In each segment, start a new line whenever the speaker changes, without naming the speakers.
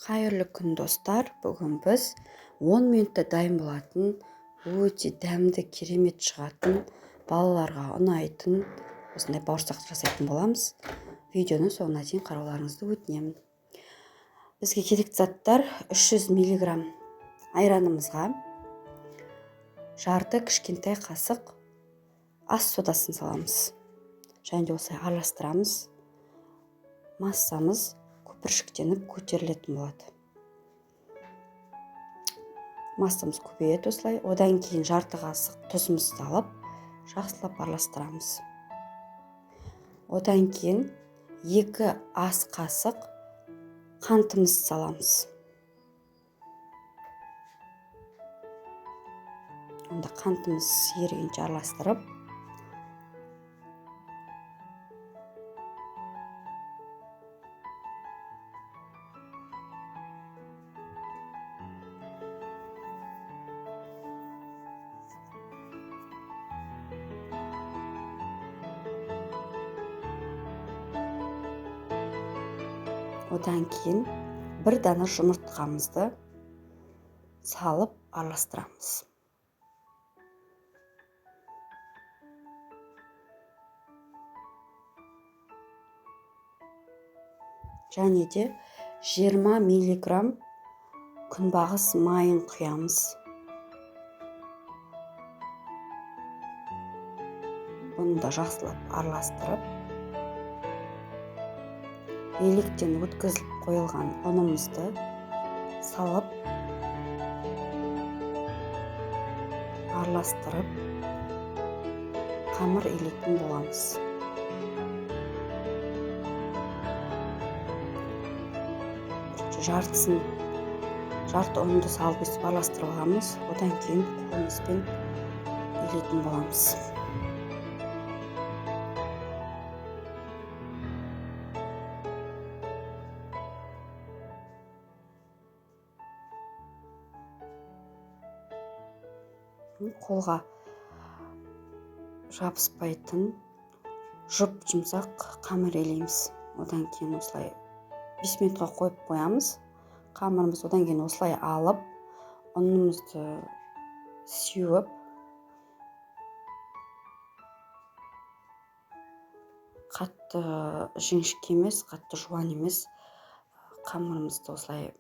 Қайырлы күн, достар! Бүгін біз 10 минутта дайын болатын, өте дәмді, керемет шығатын, балаларға ұнайтын осындай бауырсақ жасайтын боламыз. Видеоны соңына дейін қарауларыңызды өтінемін. Бізге керекті заттар: 300 миллиграмм айранымызға жарты кішкентай қасық ас содасын саламыз және де осылай араластырамыз. Массамыз көпіршіктеніп көтерілетін болады, массамыз көбейеді осылай. Одан кейін жарты қасық тұзымызды алып, жақсылап араластырамыз. Одан кейін 2 ас қасық қантымызды саламыз. Онда қантымыз ерігенше араластырып, одан кейін бір дана жұмыртқамызды салып араластырамыз. Және де 20 миллиграмм күнбағыс майын құямыз. Бұны да жақсылап араластырып, електен өткізіліп қойылған ұнымызды салып, араластырып, қамыр илейтін боламыз. Жартысын, жарты ұнды салып, өстіп араластырып аламыз. Одан кейін қолымызбен илейтін боламыз. Қолға жабыспайтын жұп жұмсақ қамыр илейміз. Одан кейін осылай 5 минутқа қойып қоямыз қамырымызды. Одан кейін осылай алып, ұнымызды сеуіп, қатты жіңішке емес, қатты жуан емес, қамырымызды осылай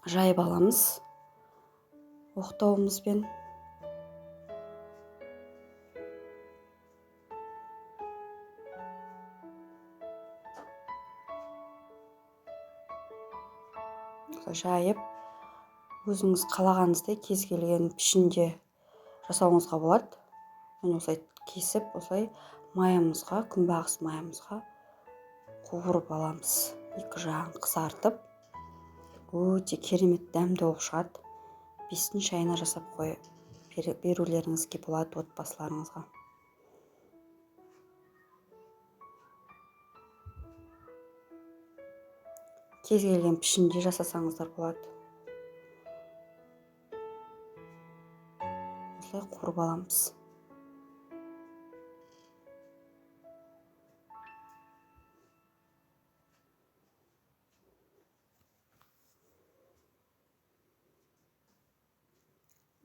жайып аламыз оқтауымызбен. Жайып, өзіңіз қалағаныңыздай кез келген пішінде жасауыңызға болады. Мен осылай кесіп, осылай майымызға, күнбағыс майымызға қуырып аламыз, екі жағын қызартып. Өте керемет дәмді болып шығады. Бестің шайына жасап қой берулеріңізге болады отбасыларыңызға. Кез келген пішінде жасасаңыздар болады. Осылай қуырып аламыз.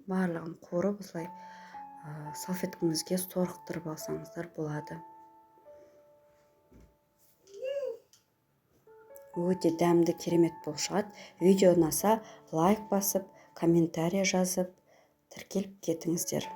Барлығын қуырып, осылай салфеткаңызге сорықтырып алсаңыздар болады. Өте дәмді, керемет болып шығады. Видео ұнаса, лайк басып, комментарий жазып, тіркеліп кетіңіздер.